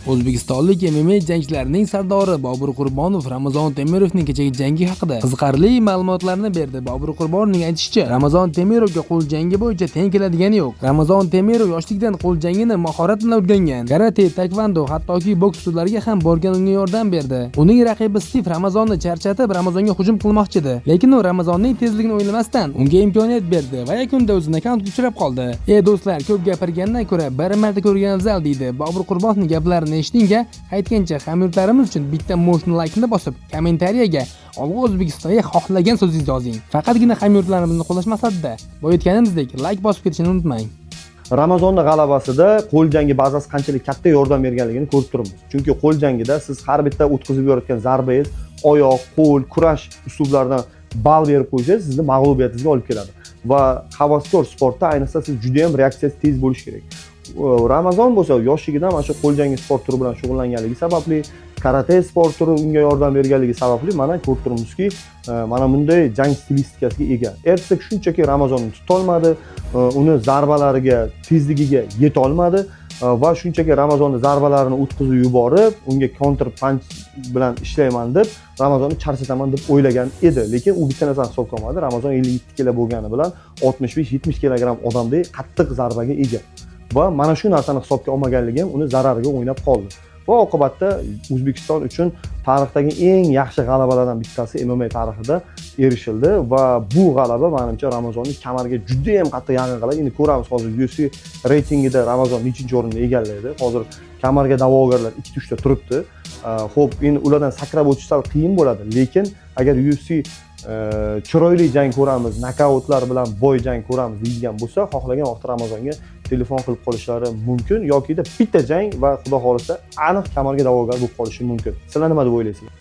O'zbekistonlik MMA jangchilarining sardori Bobur Qurbonov Ramazon Temirovning kechagi jangi haqida qiziqarli ma'lumotlarni berdi. Bobur Qurbonovning aytishicha, Ramazon Temirovga qo'l jangi bo'yicha teng keladigani yo'q. Ramazon Temirov yoshligidan qo'l jangini mahorat bilan o'rgangan. Karate, taekvondo, hattoki boks usullariga ham borgan unga yordam berdi. Uning raqibi Stiv Ramazonni charchatib, Ramazonga hujum qilmoqchi edi. Lekin u Ramazonning tezligini o'ylamasdan unga imkoniyat berdi va yakunda o'zi nokautga uchrab qoldi. "Ey do'stlar, ko'p gapirgandan ko'ra bir marta ko'rgan afzal", deydi. Bobur Qurbonovning gaplarini eshitingga qaytgancha hamyurtlarimiz uchun bitta мощный laykni bosib, kommentariyaga "Olg'a O'zbekistonga" xohlagan so'zingizni yozing. Faqatgina hamyurtlarimizni qo'llash maqsadida boyayotganimizdek layk bosib ketishni unutmang. Ramazonni g'alabasida qo'l jangi bazasi qanchalik katta yordam berganligini ko'rib turibmiz. Chunki qo'l jangida siz har bitta o'tkazib yuborayotgan zarbangiz oyoq, qo'l, kurash uslublaridan ball berib qo'ysangiz, sizni mag'lubiyatingizga olib keladi. Va havaskor sportda ayniqsa siz juda ham reaksiyasi tez bo'lishi kerak. Ramazon bo'lsa yoshligidan mana shu qo'l jangi sport turi bilan shug'ullanganligi sababli, karate sport turi unga yordam berganligi sababli mana ko'rib turibmizki, mana bunday jang stilistikasiga ega. Erceg shunchaki Ramazonni tutolmadi, uni zarbalariga, tezligiga yetolmadi va shunchaki Ramazonni zarbalarini o'tkazib yuborib, unga counter punch bilan ishlayman deb, Ramazonni charchataman deb o'ylagan edi. Lekin u bitta narsani hisobga olmadi. Ramazon 57 kilo bo'lgani bilan 65-70 kilogramm odamdek qattiq zarbaga ega. Va mana shu narsani hisobga olmaganligi ham uni zarariga o'ynab qoldi. Va oqibatda O'zbekiston uchun tarixdagi eng yaxshi g'alabalardan bittasi MMA tarixida erishildi va bu g'alaba, manimcha, Ramazonni kamariga juda ham qattiq yaqin qiladi. Endi ko'ramiz, hozir UFC reytingida Ramazon nechinchi o'rinni egallaydi. Hozir kamarga da'vogarlar ikkita uchta turibdi. Xo'p, endi ulardan sakrab o'tish sal qiyin bo'ladi, lekin agar UFC chiroyli jang ko'ramiz, nokautlar bilan boy jang ko'ramiz deydigan bo'lsa, xohlagan vaqtda Ramazonga telefon qilib qolishlari mumkin yokida bitta jang va xudo xohlasa aniq kamarga da'vogar bo'lib qolishi mumkin. Sizlar nima deb o'ylaysizlar?